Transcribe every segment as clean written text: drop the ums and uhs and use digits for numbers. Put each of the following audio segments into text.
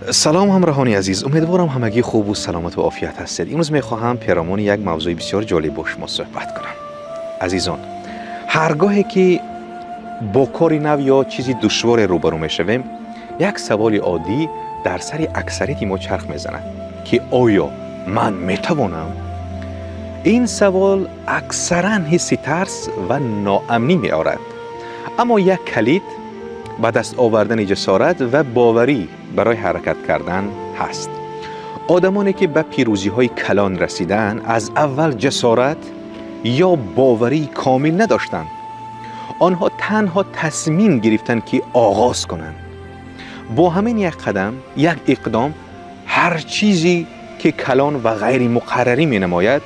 Салом, ҳамроҳони азиз, умедворам, ҳамагӣ хубу саломату офият ҳастед. Имрӯз мехоҳам перомони як мавзӯи бисёр ҷолиб бо шумо суҳбат кунам. Азизон, ҳар гоҳе ки бо кори нав ё чизи душворе рӯбарӯ мешавем, як саволи оддӣ дар сари аксарияти мо чарх мезанад, ки оё ман метавонам? Ин савол аксаран ҳисси тарс ва ноамнӣ меорад, аммо як калид ба даст овардани ҷасорат ва боварӣ барои ҳаракат кардан ҳаст. Одамоне ки ба пирӯзиҳои калон расидаанд, аз аввал ҷасорат ё боварии комил надоштанд. Онҳо танҳо тасмим гирифтанд, ки оғоз кунанд. Бо ҳамин як қадам, як иқдом, ҳар чизе ки калон ва ғайримуқаррарӣ менамояд,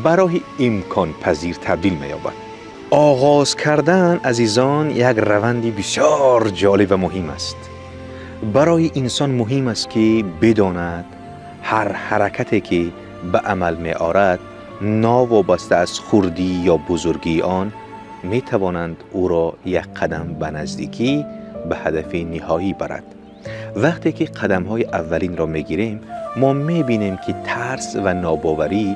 ба роҳи имконпазир табдил меёбад. Оғоз кардан, азизон, як раванди бисёр ҷолиб ва муҳим аст. Барои инсон муҳим аст, ки бидонад ҳар ҳаракате ки ба амал меорад, новобаста аз хурдӣ ё бузургии он, метавонанд ӯро як қадам ба наздикӣ ба ҳадафи ниҳоӣ барад. Вақте ки қадамҳои аввалинро мегирем, мо мебинем, ки тарс ва нобоварӣ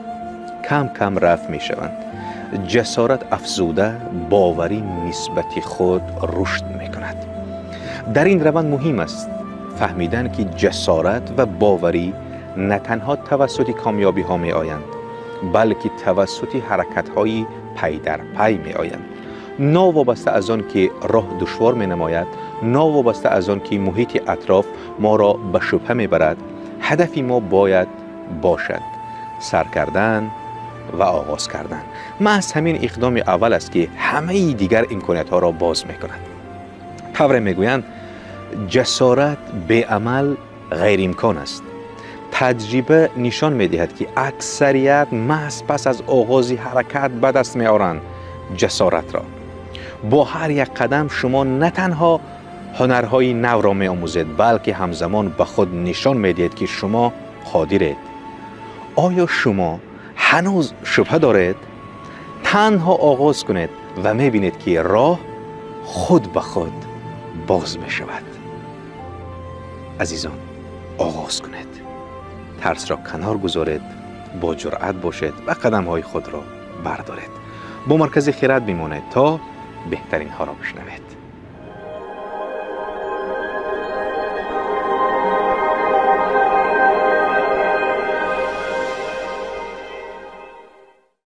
кам кам рафъ мешаванд, ҷасорат афзуда, боварӣ нисбати худ рушд мекунад. Дар ин раванд муҳим аст фаҳмидан, ки ҷасорат ва боварӣ на танҳо тавассути комёбиҳо меоянд, балки тавассути ҳаракатҳои пай дар пай меоянд. Новобаста аз он ки роҳ душвор менамояд, новобаста аз он ки муҳити атроф моро ба шубҳа мебарад, ҳадафи мо бояд бошад сар кардан ва оғоз кардан. Маҳз ҳамин иқдоми аввал аст, ки ҳамаи дигар имкониятҳоро боз мекунад. Тавре мегӯянд, ҷасорат беамал ғайриимкон аст. Таҷриба нишон медиҳад, ки аксарият маҳз пас аз оғози ҳаракат ба даст меоранд ҷасоратро. Бо ҳар як қадам шумо на танҳо ҳунарҳои навро меомӯзед, балки ҳамзамон ба худ нишон медиҳед, ки шумо қодиред. Оё шумо ҳанӯз шубҳа доред? Танҳо оғоз кунед ва мебинед, ки роҳ худ ба худ боз мешавад. Азизон, оғоз кунед, тарсро канор гузоред, бо ҷуръат бошед ва қадамҳои худро бардоред. Бо Маркази Хирад бимонед, то беҳтаринҳоро бишнавед.